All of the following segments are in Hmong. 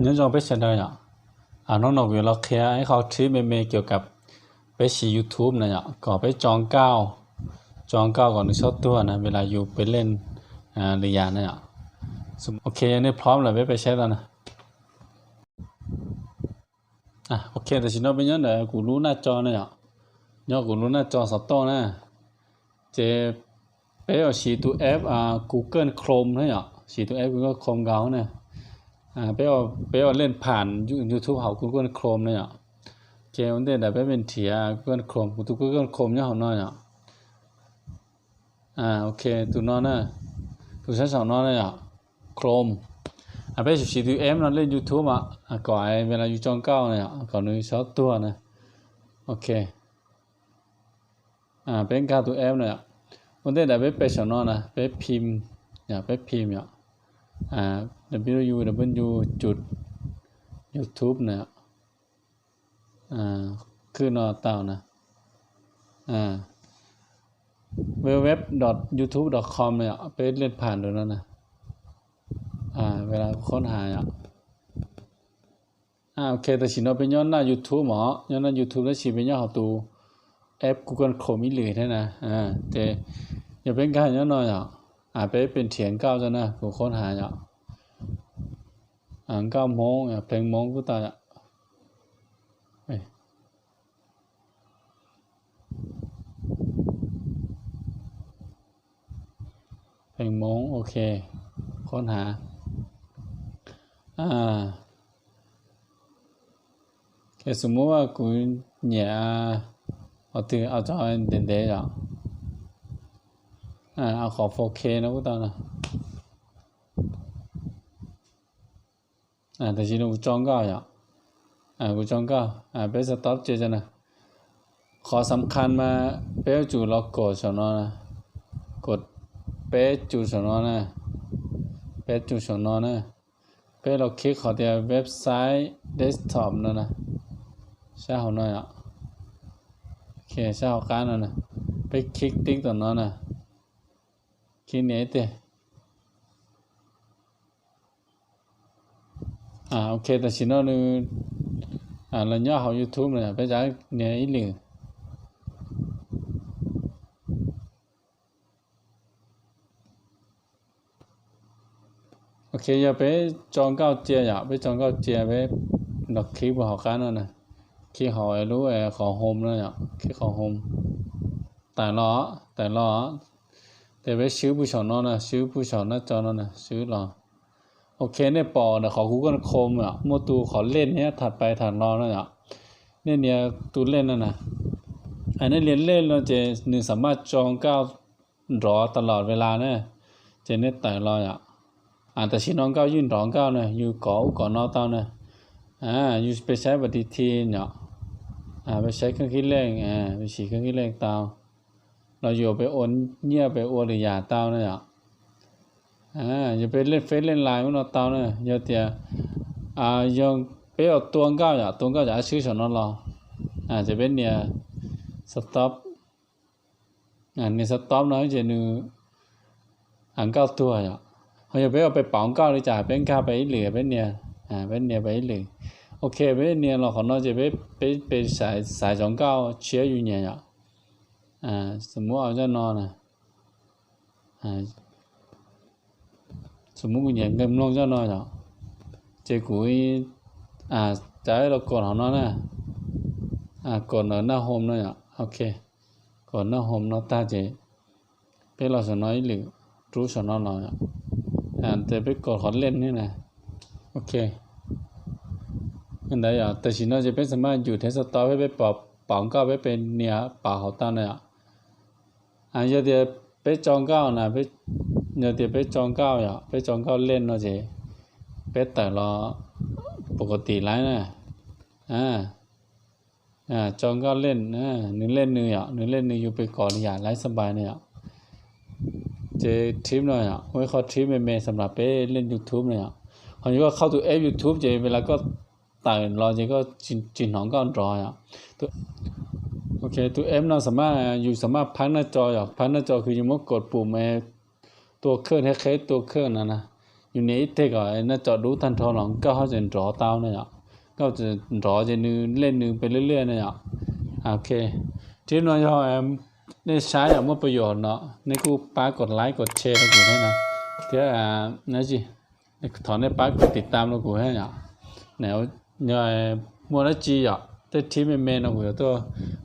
Nyob zoo peb sawv daws yom. Hnub no kuv yuav los qhia ib qho tip me me kiam kam peb siv YouTube na yom, kom peb tso nkauj, tso nkauj kom nws txhob tuag na, vim yus peb leej lwm yam na yom. Ok, yog nej pom lawm peb peb saib tau na. Ok, tam sim no peb nyob ntawm kuv lub naj tso na yom, nyob kuv lub naj tso xov tooj na. Ces peb yuav siv tus app Google Chrome na yom, siv tus app Google Chrome nkaus na. Peb yuav leej pham YouTube hauv Google Chrome na yom. Ces ua ntej ntawd peb pem nrhiav Google Chrome, kuv tus Google Chrome nyob hauv no yom. Ok, tus no na, tus sab saum no na yom, Chrome. Peb yuav siv tus app no leej YouTube mas kom ua li yus tso nkauj na yom, kom nws txhob tuag na. Ok, peb nkag tus app no yom. Ua ntej ntawd peb pem saum no na, peb phim, peb phim yom, www cuj youtube na, khwb no tau na, www dot youtube dot com na yom, peb leej pham rau no na. Ua li kuv khoob has yom. Ok, tam sim no peb nyob naj YouTube os, nyob naj YouTube tab sis peb nyob hauv tus app Google Chrome ib lwm thiab na. Ces yog peb nkag nyob no yom, peb pem nrhiav nkauj tso na, kuv khoob has yom. Nkauj Hmoob, pheej Hmoob kuj tau yom. Pheej Hmoob, ok, khoob has. Ces xws muab kuv nyiam qhov twg, au tso ntev ntev yom. Au qhov four K no kuj tau na. Tam sim no kuv tso nkauj yom, kuv tso nkauj, peb stop cia tso na. Qhov xam khas mas peb yuav tsum los kom saum no, kom peb tsum saum no na, peb tsum saum no na. Peb los khib qhov tias website desktop no na, sab hauv no yom, sab hauv qab no na, peb khib tib tom no na, khib nias ib tiag. Ok, tam sim no nws los nyob hauv YouTube no, peb rov nias ib lwm. Ok, yog peb tso nkauj cia yom, peb tso nkauj cia peb los khib puag hauv qab no na, khib hauv lub qhov home no yom, khib qhov home. Tawm los, tawm los, ces peb swb puag saum no na, swb puag saum naj tso no na, swb los. Ok, nej pom ntawm qhov Google Chrome yom, muaj tus qhov lej thiab tham pais tham los no yom. Nej nias tus lej no na. Nej nias lej no ces nws xam maj tso nkauj nrov tas los ves las na, ces nej tawm los yom. Tam sim no nkauj yeej nrov nkauj na, yus kov ub kov no tau na. Yus pes saib pas ti thi yom, pes saib khab khib leej, pes siv khab khib leej tau, los yus pes ua nyiaj pes ua lwm yam tau na yom. Yus pes leej feb leej lais ub no tau na, yog tias yog peb yuav tua nkauj yom, tua nkauj yom, swb saum no los, ces peb nias stop, nias stop no ces nws nkauj tuag yom. Ho yog peb yuav pes pauv nkauj li cas, peb nkag pes ib lwm, peb nias, peb nias pes ib lwm. Ok, peb nias los qhov no ces peb, peb, peb xaiv zov nkauj tshiab yus nyiam yom. Xws muab zaj no na, xws muab kuv nyiam nkees mloog zaj no yom, ces kuv tsa los kom hauv no na, kom naj home no yom. Ok, kom naj home no tag ces peb los saum no ib lwm, rub saum no los, ces peb kom qhov lej thiab na. Ok, ntawd yom, tam sim no ces peb xam maj yus thiab stop, peb, peb pauv nkauj, peb, peb nias pauv hauv tau na yom. Yog tias peb tso nkauj na, yog tias peb tso nkauj yom, peb tso nkauj lej no ces peb tawm los pov kom tim laiv na. Tso nkauj lej, nws lej nws yom, nws lej nws, yus pes kom li yam laiv xab npais na yom. Ces tip no yom, ua ib qho tip me me xam las peb leej YouTube na yom. Ho yog koj khauj tus app YouTube ces ves las koj tawm los ces koj tsis hnov nkauj nrov yom. Ok, tus app no xam maj, yus xam maj phab naj tso yom, phab naj tso kws yus muab kom pum me tua khawj thiab qheb tua khawj na na. nws nias ib teg kom nej cov dub tag nrho los nkauj ho tseem nrov tau na yom. Nkauj tseem nrov ces nws lej nws pes liaj liaj na yom. Ok, thiab no yog nej saib yom muaj pab yuam no, nej kuj pab kom like kom share rau kuv thiab na. Thiab thov nej pab kom tiv tam rau kuv thiab yom. Yog muaj dab tsi yom tej thib me me no kuv yuav tuaj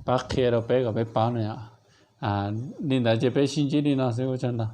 pab qhia rau peb kom peb paub na yom. Li ntawd ces peb sib ntsib li no xwb ua tsaug ntau.